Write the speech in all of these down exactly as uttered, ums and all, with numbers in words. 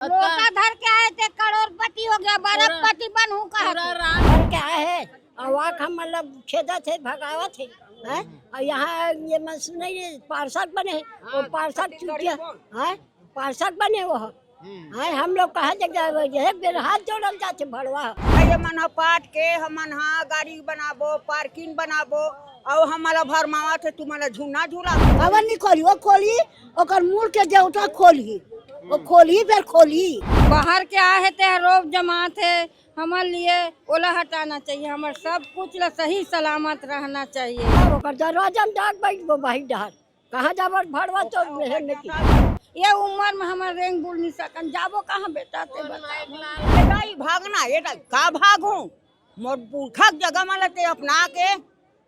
लोटा धर के आए थे, करोड़पति हो गया, बरपति बनहूं कहत पूरा हे। रात भर के आए हे, अउ आके हम मतलब खेदत हे, भगावत हे, हैं? अउ यहाँ ये मन सुनई पार्षद बने हे, वो हाँ, पार्षद छत्तीसगढ़ी चुटिया, बोल। हैं? पार्षद बने वो ह। हम्म। हैं, हम लोग कहाँ जग जाए, एक बेर हाथ जोड़ल जाथे भड़वा। ये मन ह पाट के, हमन ह गाड़ी बनाबो, पार्किंग बनाबो, अउ हमला भरमावत हे, तुमला झूलना झूला। हवन नहीं खोली, वो खोली, ओकर मूल के देवता खोली, वो खोली, फिर खोली। बाहर के आए हे, ते रोब जमात हे, हमर लिए ओला हटाना चाहिए, हमर सब कुछ ला सही सलामत रहना चाहिए। ओकर दरवाजा में डाक बैठबो बाहिर डहर, कहाँ जाबो भड़वा तो मेहर नहीं की। ये उम्र में हमर रेंग बुल नहीं सकन, जाबो कहाँ बेटा ते बता। बेटा, ई भागना, ये का भागहूं? मोर पुरखा के जगह में लते अपना के,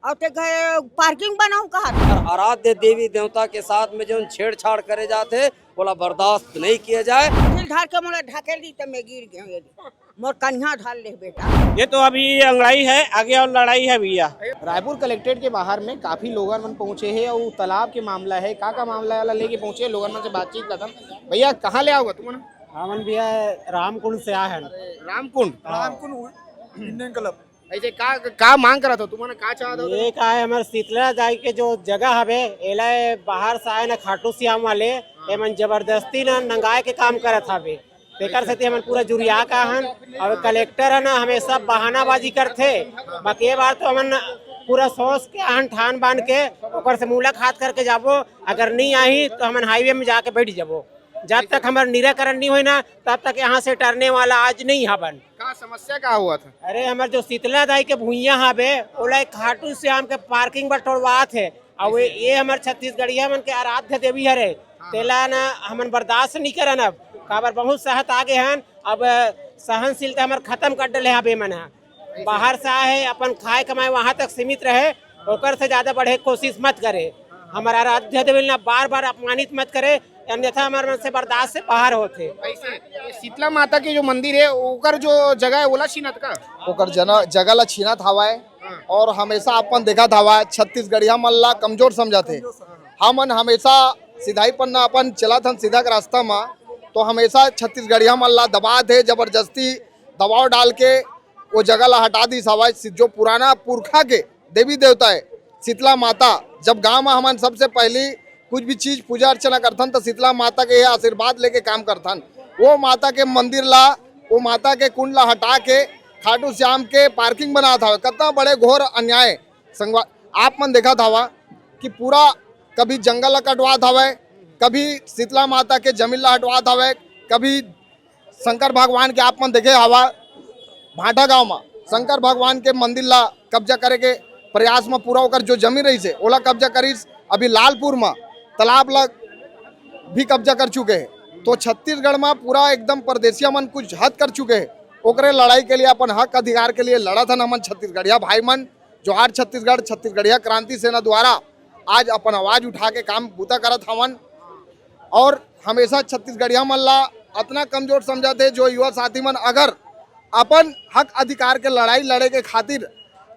अउ ते कहे पार्किंग बनाऊं कहत। आराध्य देवी देवता के साथ में जो छेड़छाड़ करे जाते, ओला बर्दाश्त नहीं किया जाए। सिल धर के मोला ढकेल दी, त मैं गिर गया। मोर कन्हा धर ले बेटा। ये तो अभी अंगड़ाई है, आगे और लड़ाई है भैया। रायपुर कलेक्ट्रेट के बाहर में काफी लोगन मन पहुंचे हे अउ तालाब के मामला है, का का मामला है, वाला लेके पहुंचे हे, लोगन मन से बातचीत करथन। भैया, कहाँ ले आओगे तुमन? हमन भैया रामकुंड से आए हैं। रामकुंड? हाँ। Ramkund Indian club. ऐसे का, का मांग करत हो तुमन, का चाहत हो? ये का है, हमर शीतला दाई के जो जगह हवे, एला बाहर से आए ना खाटू श्याम वाले, एमन जबरदस्ती ना नंगाए के काम करत हवे। तेकर सेती हमन पूरा जुरिया का हन। अउ कलेक्टर है ना, हमेशा बहानाबाजी करथे। बाकी ये बार तो हमन पूरा सोच के आहन, ठान बांध के ओकर से मुलाकात करके जाबो। अगर नहीं आही तो हमन हाईवे में जाके बैठ जाबो। जब तक हमर निराकरण नहीं होई ना, तब तक यहाँ से टरने वाला आज नहीं हबन। का समस्या का होवत हे? अरे, हमर जो शीतला दाई के भुइयां हवे, ओला एक खाटू श्याम के पार्किंग बर तोड़वात हे। अउ ये, ये हमर छत्तीसगढ़िया मन के आराध्य देवी हरे, तेला ना हमन बर्दाश्त नहीं करन अब। काबर बहुत सहत आ गे हन, अब सहनशीलता हमर खत्म कर डले हवे मन ह। बाहर से आए हे, अपन खाए कमाए वहां तक सीमित रहे, ओकर से ज्यादा बढ़े के कोशिश मत करे। हमर आराध्य देवी ना बार बार अपमानित मत करे, अन्यथा हमर मन से बर्दाश्त से बाहर होथे। ऐसे, ये शीतला माता के जो मंदिर है, ओकर जो जगह है, ओला छीनत का? ओकर जना-, जगह ला छीनत हवय। हाँ। और हमेशा अपन देखत हवय, छत्तीसगढ़िया मन ला कमजोर समझत हे। हमन हमेशा सिधाई पन्ना अपन चलत हन, सीधा के रास्ता मा, तो हमेशा छत्तीसगढ़िया मन ला दबात हे, जबरदस्ती दबाव डाल के वो जगह ला हटा दिस हवय। सि-, जो पुराना पुरखा के देवी देवता है शीतला माता, जब गांव में हमन सबसे पहली कुछ भी चीज पूजा अर्चना करथन, तो शीतला माता के ये आशीर्वाद लेके काम करथन। वो माता के मंदिर ला, वो माता के कुंड ला हटा के खाटू श्याम के पार्किंग बनात हवे। कितना बड़े घोर अन्याय संगवा-, आप मन देखत हवा कि पूरा कभी जंगल ला कटवात हवे, कभी शीतला माता के जमीन ला हटवात हवे, कभी शंकर भगवान के आप मन देखे हवा, भाटा गांव म शंकर भगवान के मंदिर ला कब्जा करे के प्रयास म पूरा ओकर जो जमीन रहिस हे, ओला कब्जा करिस। अभी लालपुर म तालाब ला भी कब्जा कर चुके हे। तो छत्तीसगढ़ म पूरा एकदम परदेसिया मन कुछ हद कर चुके हे। ओकरे लड़ाई के लिए, अपन हक अधिकार के लिए लड़त हन हमन छत्तीसगढ़िया भाई मन। जोहार छत्तीसगढ़, छत्तीसगढ़िया क्रांति सेना द्वारा आज अपन आवाज उठा के काम बूता करत हवन। और हमेशा छत्तीसगढ़िया मन ला अतना कमजोर समझत हे, जो युवा साथी मन अगर अपन हक अधिकार के लड़ाई लड़े के खातिर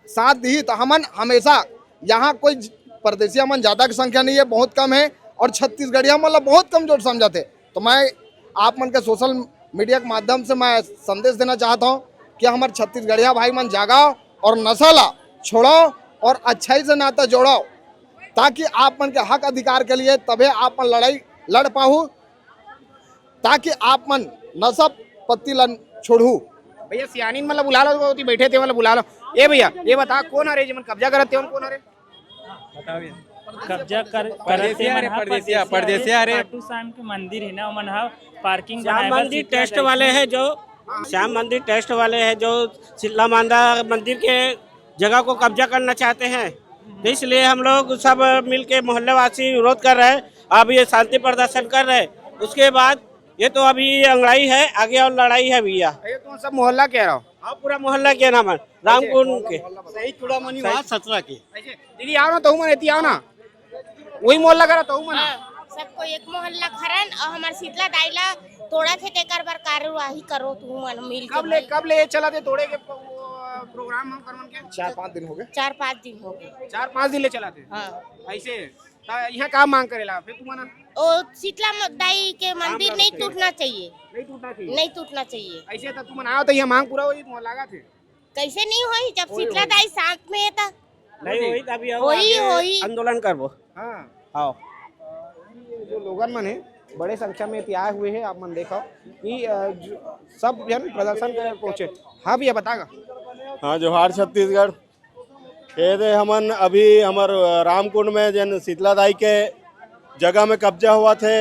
साथ दिही, तो हमन हमेशा, यहाँ कोई ज-, परदेसिया मन ज्यादा के संख्या नहीं है, बहुत कम है, और छत्तीसगढ़िया मन ला बहुत कमजोर समझत हे। तो मैं आप मन के सोशल मीडिया के माध्यम से मैं संदेश देना चाहता हूँ कि हमर छत्तीसगढ़िया भाई मन जागव और नशा ला छोड़व और अच्छाई से नाता जोड़व, ताकि आप मन के हक अधिकार के लिए तभे आप मन लड़ाई लड़ पाहू, ताकि आप मन नशा पत्ती ला छोड़हू। भैया, सियानिन मन ला बुला लो, ओती बैठे ते मन ला बुला लो। ए भैया, ये बता, कौन हरे जेमन कब्जा करत ते मन, कौन हरे? बताओ भैया। कब्जा कर, करत ते परदेसिया मन रे, हा परदेसिया, परदेसिया परदेसिया रे। खाटू श्याम के मंदिर है ना, ओमन हा पार्किंग श्याम बनाए बर मंदिर शीतला ट्रस्ट दाई वाले के हैं जो, श्याम मंदिर ट्रस्ट वाले हैं जो शीतला माता मंदिर के जगह को कब्जा करना चाहते हैं। तो इसलिए हम लोग सब मिलके मोहल्लेवासी विरोध कर रहे हैं। अब ये शांति प्रदर्शन कर रहे हैं। उसके बाद ये तो अभी अंगड़ाई है, आगे और लड़ाई है भैया। ये तुम सब मोहल्ला कह रहे हो? हाँ, पूरा मोहल्ला के नाम है रामकुंड के। सही चूड़ामणि वहाँ सत्रह के। ऐसे, दीदी, आओ ना, तुम एती आओ ना। वही मोहल्ला करा, तुम ना। हाँ, सबको एक मोहल्ला खरन और हमारे शीतला दाई ला तोड़ा थे, तेकर बर कार्यवाही करो, तुम मन मिल के कब ले, भाई। कब ले ये चला थे तोड़े के प-, वो, प्रोग्राम हम करवन के? चार पाँच दिन हो गए। चार पाँच दिन हो गए। चार पाँच दिन ले चला थे? हाँ। ऐसे, ता यहाँ का मांग करेला फिर तुम ना? ओ शीतला म-, दाई के मंदिर नहीं टूटना चाहिए। नहीं टूटना चाहिए। नहीं टूटना चाहिए। ऐसे तो तुमन आओ तो ये मांग पूरा होई, तुम्हारा लागत है। कैसे नहीं होई जब शीतला दाई साथ में है तो? नहीं होई तभी हम होई, आगे होई। आंदोलन करबो। हाँ। हाँ। ये जो लोगन मन है, बड़े संख्या में आए हुए हैं, आप मन देखो कि, अ, जो, सब जन प्रदर्शन करे पहुंचे। हाँ भैया, बतागा। हाँ, जोहार छत्तीसगढ़। ये दे हमन अभी हमर, अ, रामकुंड में जन शीतला दाई के जगह में कब्जा हुआ थे,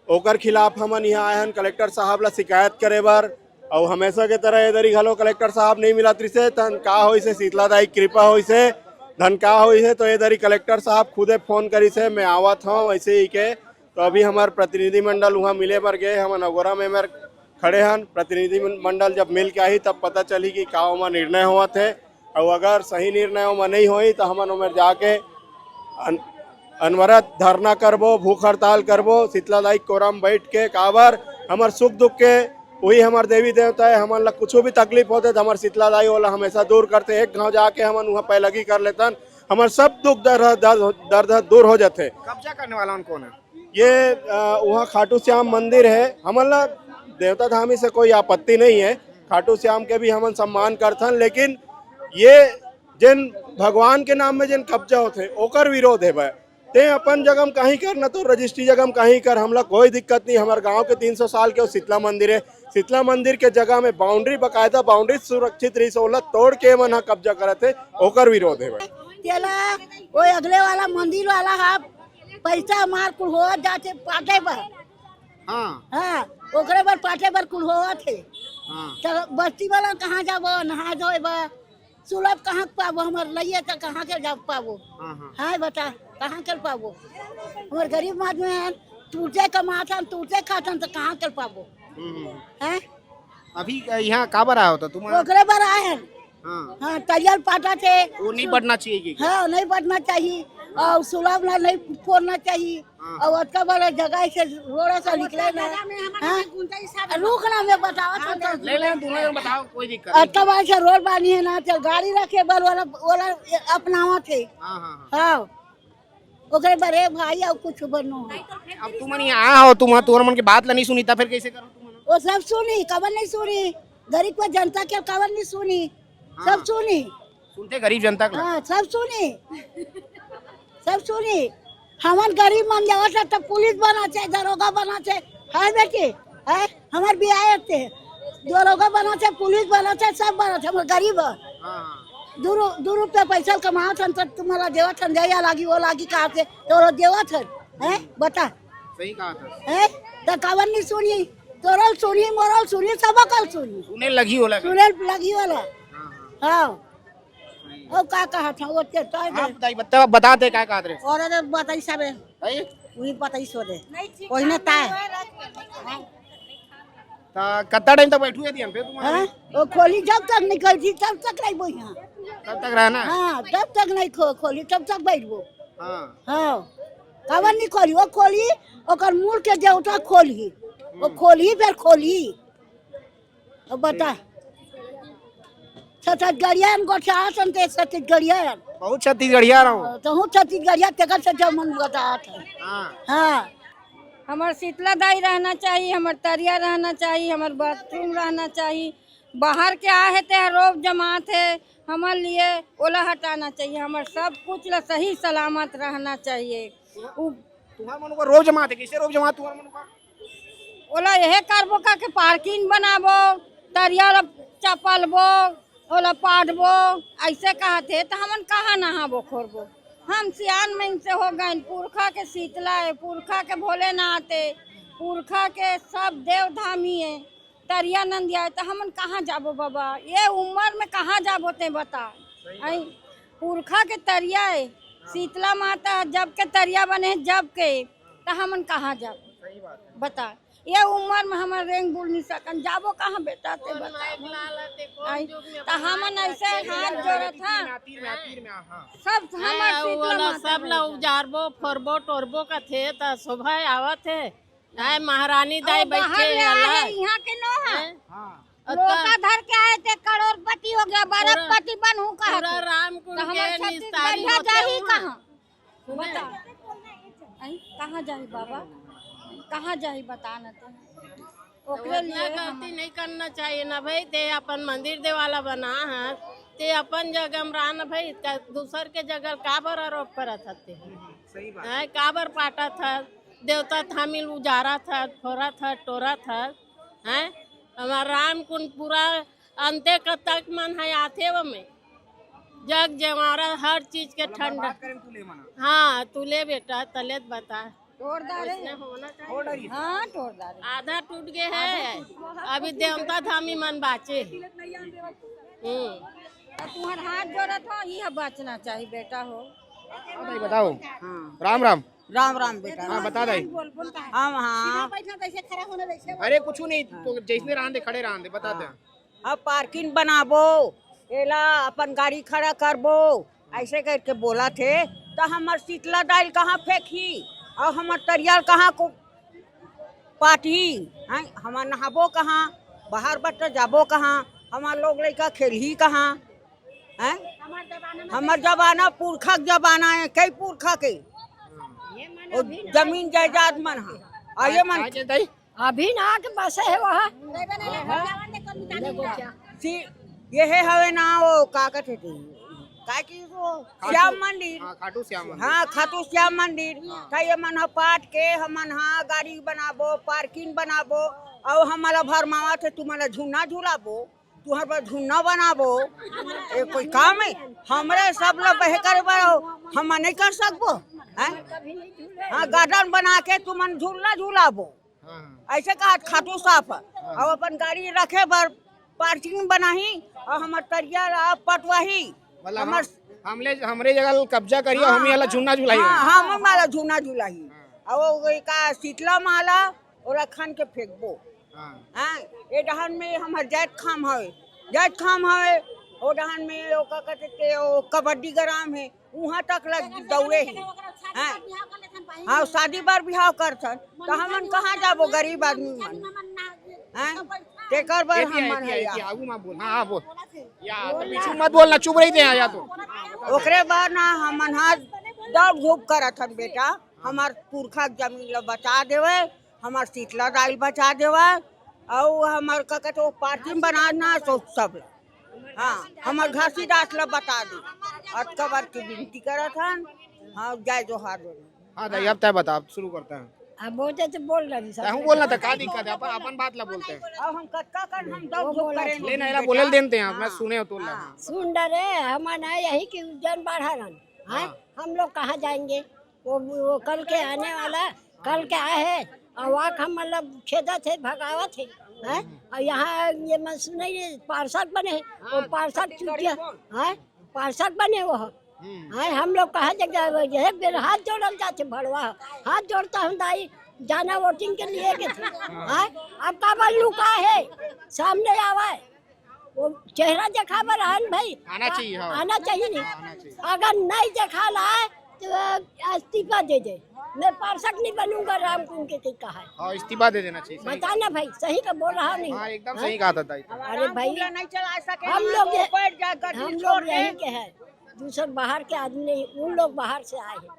ओकर खिलाफ हमन यहाँ आए हन कलेक्टर साहब ला शिकायत करे बर। अउ हमेशा के तरह ए दरी घलो कलेक्टर साहब नहीं मिलत रिसे, तन का होइसे, शीतला दाई कृपा होइसे, धन का होइसे, तो ए दरी कलेक्टर साहब खुदे फोन करिसे, मैं आवत हूँ, ऐसे ही के। तो अभी हमार प्रतिनिधि मंडल वहाँ मिले बर गए, हमन अगोरा में मेर खड़े हन, प्रतिनिधि मंडल जब मिल के आही तब पता चली कि का ओमा निर्णय होवत है। अउ अगर सही निर्णय ओमा नहीं होई तो हमन ओमेर जाके अन-, अनवरत धरना करबो, भूख हड़ताल करबो, शीतला दाई कोरम बैठ के। काबर हमर सुख दुख के वही हमर देवी देवता है, हमन ला कुछ भी तकलीफ होते तो हमर शीतला दाई ओला हमेशा दूर करते। एक गांव जाके हमन वहाँ पैलगी कर लेतन, हमर सब दुख दर्द, दर्द, दर्द दूर हो जाते। कब्जा करने वाला कौन है? ये, अ, वहाँ खाटू श्याम मंदिर है, हमन ला देवता धामी से कोई आपत्ति नहीं है, खाटू श्याम के भी हमन सम्मान करथन, लेकिन ये जिन भगवान के नाम में जिन कब्जा होते, ओकर विरोध है भाई। ते अपन जगह में कहीं कर, ना तो रजिस्ट्री जगह में कहीं कर, हमला कोई दिक्कत नहीं। हमारे गांव के तीन सौ साल के वो शीतला मंदिर है, शीतला मंदिर के जगह में बाउंड्री, बाकायदा बाउंड्री सुरक्षित रही से, ओला तोड़ के मन ह कब्जा करत है, ओकर विरोध है भाई। तेला वो अगले वाला मंदिर वाला हा पैसा मार कुल होवत जाथे पाटे बर। हाँ। हाँ, ओकरे बर पाटे बर कुल होवत हे। हाँ। तो बस्ती वाला कहाँ जाबो, नहा धोए बर? सुलभ कहाँ के पाबो? हमर लइया तो कहाँ के जा पाबो? हाँ, हाँ। हाय बता, कहाँ के पाबो? हमर गरीब आदमी हन, तुरते कमाथन, तुरते खाथन, तो कहाँ के पाबो? हम्म, हम्म। हैं? अभी यहाँ काबर आए हो तो तुम? ओकरे बर आए हन। हाँ। हाँ, तरिया ल पाटत हे। वो नहीं बढ़ना चाहिए कि? हाँ, नहीं बढ़ना चाहिए। और सुलभ ला नहीं फोड़ना चाहिए। हाँ। और अतका बड़ा जगह से रोड़ा से निकले ना। हाँ? रुक ना, मैं बतावत हूँ तो। ले, ले, दोनों जन बताओ, कोई दिक्कत नहीं। अतका बड़ा से रोड बानी है ना, तो गाड़ी रखे बर वाला, वाला अपनावत हे। हाँ, हाँ, हाँ। हाँ। ओकरे बर, ए भाई, अउ कुछ बर नो। अब तुमन यहाँ आए हो, तुम, तुमन मन के बात ला नहीं सुनी, तब फिर कैसे करो तुमन? वो सब सुनी, काबर नहीं सुनी? गरीब को जनता के काबर नहीं सुनी? हाँ। सब सुनी। सुनते गरीब जनता का। हाँ, सब सुनी। सब सुनी। हमन गरीब मन जावत है, तब पुलिस बना चाहे, दरोगा बना चाहे, है बेटी, है? हमर बियाह ते दरोगा बना चाहे, पुलिस बना चाहे, सब बना चाहे, हमर गरीब है। हाँ, हाँ। दू रु-, दू रुपया पैसा कमावत हन, तो तुम्हारा देवत हन, दया लागी, वो लागी, कहा से तोरो देवत हन, हैं? बता। सही कहा था। हैं? तो काबर नहीं सुनी? तोरो सुनी, मोरो सुनी, सब कल सुनी। सुने लगी होला। सुने लगी होला। हाँ, हाँ। हाँ। सही। ओ का कहा था, वो ते तो हाँ, बताई, बता, बता दे, का कहत रहे? और अरे बताई सबे। है? वही बताई सो दे। कोई ना ता। ता कत्ता टाइम तक बैठू है दिया फिर तुम्हारे? हाँ? वो खोली जब तक निकल जी, तब तक रहिबो यहाँ। तब तक रहना? हाँ, जब तक नहीं खो-, खोली, तब तक बैठबो। हाँ। हाँ। काबर नहीं खोली? वो खोली, ओकर मूल के देवता खोली। वो खोली, फिर खोली। अब बता। छत्तीसगढ़िया गोठिया सन ते छत्तीसगढ़िया। बहुत छत्तीसगढ़िया रहो। तो हूँ छत्तीसगढ़िया, तेकर से जब मन बतात है। हाँ। हाँ। हमर शीतला दाई रहना चाहिए, हमर तरिया रहना चाहिए, हमर बाथरूम रहना चाहिए। बाहर के आए हे ते रोब जमात हे, हमर लिए ओला हटाना चाहिए। हमर सब कुछ ला सही सलामत रहना चाहिए। उ तुम्हार मन ऊपर रोब जमात हे, कैसे रोब जमात तुम्हार मन ऊपर? ओला यहे करबो का के पार्किंग बनाबो, तरिया ला चपलबो, ओला पाटबो, ऐसे कहत हे, त हमन कहाँ नहाबो खोरबो? हम सियान मन से हो गए, पुरखा के शीतला है, पुरखा के भोलेनाथ है, पुरखा के सब देव धामी है, तरिया नंदिया है, त हमन कहाँ जाबो बाबा? ये उम्र में कहाँ जाबो ते बता? सही बात। आई, पुरखा के तरिया है, हाँ। शीतला माता जब के तरिया बने, जब के, त हमन कहाँ जाबो? सही बात है। बता, ये उम्र में हमन रेंग बुल नहीं सकन, जाबो कहाँ बेटा ते बता? आई, त हमन ऐसे हाथ जोड़त हा। सब हमर शीतला माता सब ला उजारबो, फोरबो, टोरबो कथे, त शोभा आवत है। आय महारानी दाई बैठे हे, यहाँ के नो हा। हाँ। लोटा धर के आए थे, करोड़पति हो गया, पूरा, बरफपति बनहूँ कहा पूरा थे। रामकुंड तो हमर के छत्तीसगढ़िया जाही कहाँ? बता। कहाँ जाही बाबा, कहाँ जाही बता न ते। ओकरे उतना लिए गलती हम नहीं करना चाहिए ना भाई। ते अपन मंदिर देवाला बना है, ते अपन जगह में रहा ना भाई, का दूसर के जगह काबर आरोप करत हते? सही बात। हैं, काबर पाटत हस? देवता थामिल उजारत हस, फोरत हस, टोरत हस, हैं? हमार राम कुंड पूरा अंते कतक मन है आथे वो में। जग जवारा हर चीज के मतलब ठंडा। बर्बाद करें तू ले मना। हाँ, तू ले बेटा, तले त बता। तोड़ डारे। इसने होना चाहिए। तोड़ डारी। हाँ, तोड़ डारे। आधा टूट गए है, अभी देवता धामी मन बाचे। हम्म। तो तुम्हार हाथ जोड़त हो, ये बचना चाहिए बेटा हो। हाँ भाई, बताओ। हाँ। राम राम। राम राम बेटा। हाँ, बता दाई। हम हाँ। अरे कुछ नहीं, तो जैसने रहन दे, खड़े रहन दे, बता दे। हाँ। अब पार्किंग बनाबो, एला अपन गाड़ी खड़ा करबो, ऐसे करके बोला थे, तो हमर शीतला दाइल कहाँ फेंकही और हमर तरियाल कहाँ को पाटही? हैं, हमर नहाबो कहाँ, बाहर बट जाबो कहाँ, हमर लोग लइका खेलही कहाँ? हैं? हमर जमाना पुरखा के जमाना है, कई पुरखा के। वो जमीन जायदाद मन हा। और ये मन का के दाई? अभी ना के बसे है वहाँ। सी, ये है हवे ना वो का कहते थे? का की वो खाटू, श्याम मंदिर। हाँ, खाटू श्याम मंदिर। हाँ, खाटू श्याम मंदिर। हाँ। तो ये मन हा पाट के हमन हा गाड़ी बनाबो, पार्किंग बनाबो, और हमला भरमावा थे तुम्हारा झूलना झुलाबो। तुहर बर झुन्ना बनाबो, ये कोई काम है? हमरे सब ला बहे करे बर हम नहीं कर सकबो, हैं? हाँ, गार्डन बना के तुमन झूलना झुलाबो। हाँ, हाँ। ऐसे कहा खाटू साफ है। हाँ। अब अपन गाड़ी रखे बर पार्किंग बनाही और हमर तरिया ला पटवाही। मतलब हमर हम, हमले, हमरे जगह कब्जा करियो, हाँ। हम यहाँ ला झुन्ना झुलाई। हाँ, हम वाला झुन्ना झुलाई। हाँ। और वो का शीतला माला ओला खन के फेंकबो। हाँ। हाँ, ए डहन में हमर जाइत खाम हवे, जाइत खाम हवे, ओ डहन में ओका कहते ते ओ कबड्डी ग्राम है, उहाँ तक लग दौड़े है। हाँ, हाँ, शादी बर बिहाव करथन, तो हमन कहाँ जाबो गरीब आदमी मन? हाँ, तेकर बर एती, हमन एती, है एती, या। आगू मा बोल, हाँ, हाँ, बोल। या, तो पीछू मत बोलना, चुप रही थे यहाँ, या तो। ओकरे बर ना हमन हा दौड़ धूप करत हन बेटा, हमार पुरखा के जमीन ला बचा देवे, हमार शीतला दाई बचा देवा, अउ हमार का कहते वो पार्किंग बनाना तो सब ला। हाँ, हमार घासीदास ला बता दे। अतका बार की विनती करत हन। हाँ, जय जोहार। हाँ दाई, अब तय बता, अब शुरू करते हैं। अब बोलते तो बोल रही सब। तहूँ बोलना था, का दिक्कत है? अपन, अपन बात ला बोलते हैं। अब हम कतका कर हम दौड़ वो धूप बोला करें। ले ना, एला बोले देते हैं, अपना हाँ। सुने हो तो ला। हाँ। सुन डरे, हमारा यही कि उज्जैन बाढ़ा रहन। हाँ? हाँ। हम लोग कहाँ जाएंगे? वो, वो कल के आने वाला, कल के आए है, और वाक हम मतलब छेदत है, भगावत है, हैं? और यहाँ ये मन सुने ये पार्षद बने, वो पार्षद चुतिया, हैं? पार्षद बने वो, हैं? हम लोग कहाँ जगह, एक बेर हाथ जोड़ल जाते भड़वा, हाथ जोड़ता हूँ दाई, जाना वोटिंग के लिए के थे, हैं? अब काबर लुका है, सामने आवा है। वो चेहरा देखाबर हन भाई। आना चाहिए, हाँ। आना चाहिए नहीं। हाँ, आना चाहिए। अगर नहीं देखा ला, तो इस्तीफा दे दे। मैं पार्षद नहीं बनूंगा, राम कुंड के, के कहा है। हाँ, इस्तीफा दे देना चाहिए, सही। बता ना भाई, सही का बोल रहा नहीं? हाँ, एकदम हाँ? सही कहा था दाई। अरे भाई, नहीं चला सके, हम लोग तो ये, बैठ जा, गद्दी हम छोड़ लोग दे। यहीं के हैं, दूसर बाहर के आदमी नहीं, उन लोग बाहर से आए हैं।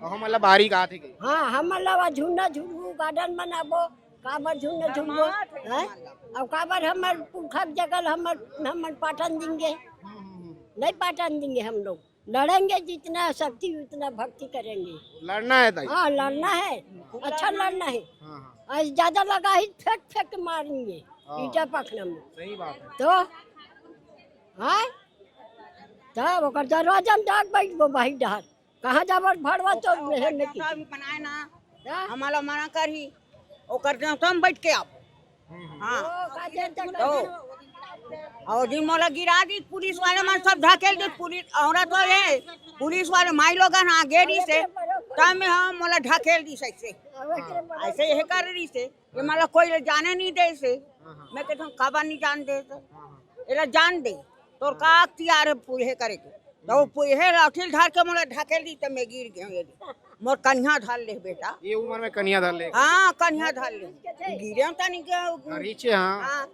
और हम मतलब बाहरी कहा थे कि? हाँ, हम मतलब आज झूलना झूलू, गार्डन बनाबो, काबर झूलना झूलबो, हैं? और काबर हमर पुरखा के जगह हमर, हमर पाटन देंगे? नहीं पाटन देंगे हम लोग। लड़ेंगे, जितना शक्ति उतना भक्ति करेंगे। लड़ना है दाई। हाँ, लड़ना है, अच्छा लड़ना है। हाँ, हाँ। और ज्यादा लगा ही फेंक फेंक के मारेंगे हाँ। ईटा पखना में। सही बात है। तो हाँ, तब ओकर दरवाजा में जाके बैठबो भाई डहर। कहाँ जाबर भड़वा तो ओकर, ओकर मेहर नहीं देवता की। भी बनाए ना, हाँ? हमारा मना करही, ओकर देवता में बैठ के आबो। हम्म, हम्म। हाँ। ओ, का देवता तो, का और जी मोला गिरा दी, पुलिस वाले मन सब ढकेल दी, पुलिस औरत हो रे, पुलिस वाले माई लोगन आगे दी से, तब में हम मोला ढकेल दी से, ऐसे, ऐसे ये कर रही से। ये मतलब कोई ला जाने नहीं दे से। हाँ, हाँ। मैं कहता हूँ, "काबर नहीं जान दे तो?" हाँ, हाँ। एला जान दे, तोर का अख्तियार है पुरहे करे के? तो वो पुरहे लाठी धर के मोला ढकेल दी, तो मैं गिर गया ये दे। मोर कन्हा धर ले बेटा। ये उम्र में कन्हा धर ले? हाँ, कन्हा धर ले। गिरे तनी के। अरे, चे, हाँ। हाँ।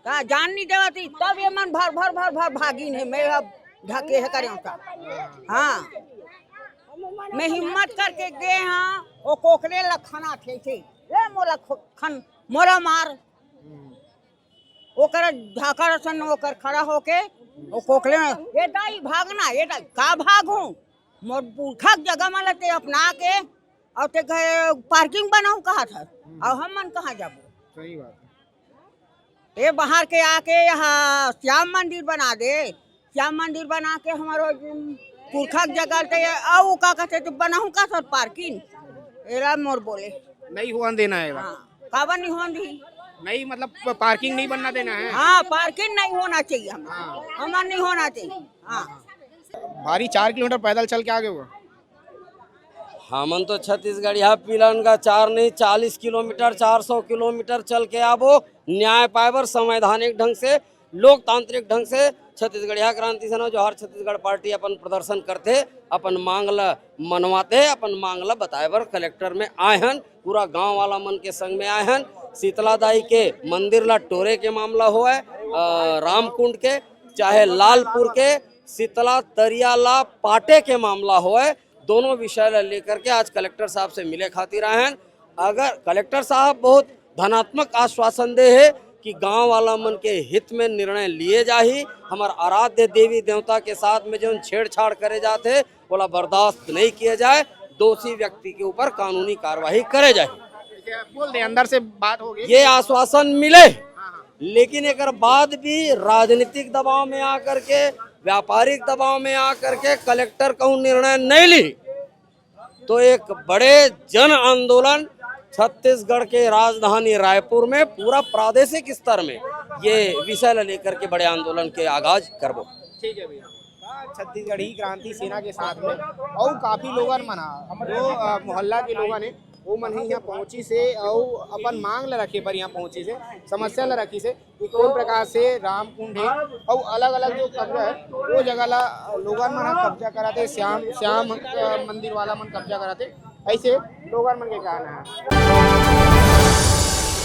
का जान नहीं देवत ही, तब ये मन भर, भर, भर, भर भागिन है। मैं अब ढके है करे का। हाँ। मैं हिम्मत करके गे हाँ, वो कोकरे ला खना थे थे, ले मोला खो- खन मोला मार। ओकर झाकड़ असन ओकर खड़ा होके वो कोकरे में, "ये दाई भागना, ये दाई।" "का भागहूँ? मोर पुरखा के जगह में लते अपना के, और ते घर पार्किंग बनाऊँ कहा था, और हम मन कहाँ जाबो?" सही बात है। ये बाहर के आके यहाँ श्याम मंदिर बना दे, श्याम मंदिर बना के हमारो पुरखा के जगह ते, और का कहते तो बनाऊँ का सर पार्किंग? एला मोर बोले। नहीं हुआ देना है। हाँ, काबर नहीं होन दी? नहीं, मतलब प-, पार्किंग नहीं बनना देना है। हाँ, पार्किंग नहीं होना चाहिए हम, हाँ। हमार नहीं होना चाहिए। हाँ। भारी चार किलोमीटर पैदल चल के आ गए हो? हमन तो छत्तीसगढ़िया पीलन का चार नहीं, चालीस किलोमीटर, चार सौ किलोमीटर चल के आबो, न्याय पाए बर संवैधानिक ढंग से, लोकतांत्रिक ढंग से। छत्तीसगढ़िया क्रांति सेना जोहार छत्तीसगढ़ पार्टी अपन प्रदर्शन करथे, अपन मांग ल मनवाथे, अपन मांग ल बताए बर कलेक्टर में आए हन, पूरा गांव वाला मन के संग में आए हन। शीतला दाई के मंदिर ला टोरे के मामला होए, अ, रामकुंड के, चाहे लालपुर के शीतला तरिया ला पाटे के मामला होए, दोनों विषय ला लेकर के आज कलेक्टर साहब से मिले खातिर आए हन। अगर कलेक्टर साहब बहुत धनात्मक आश्वासन दे हे कि गांव वाला मन के हित में निर्णय लिए जाही, हमर आराध्य देवी देवता के साथ में जो छेड़छाड़ करे जाते, ओला बर्दाश्त नहीं किया जाए, दोषी व्यक्ति के ऊपर कानूनी कार्यवाही करे जाए। बोल दे, अंदर से बात हो गई। ये आश्वासन मिले, लेकिन एकर बाद भी राजनीतिक दबाव में आकर के, व्यापारिक दबाव में आकर के कलेक्टर कहूँ निर्णय नहीं ली, तो एक बड़े जन आंदोलन, छत्तीसगढ़ के राजधानी रायपुर में पूरा प्रादेशिक स्तर में ये विषय ला लेकर के बड़े आंदोलन के आगाज करबो। ठीक है भैया। छत्तीसगढ़ी क्रांति सेना के साथ में अउ काफी लोगन मन ह, जो, अ, मोहल्ला के लोगन हे, वो मन ही यहाँ पहुँचिस हे अउ अपन मांग ला रखे बर यहाँ पहुँचिस हे, समस्या ला रखिस हे कि कौन प्रकार से रामकुंड हे अउ अलग-अलग जो कब्जा है, वो जगह ला लोगन मन ह कब्जा करत हे, श्याम, श्याम, अ, मंदिर वाला मन कब्जा करत हे, ऐसे लोगन मन के कहना है।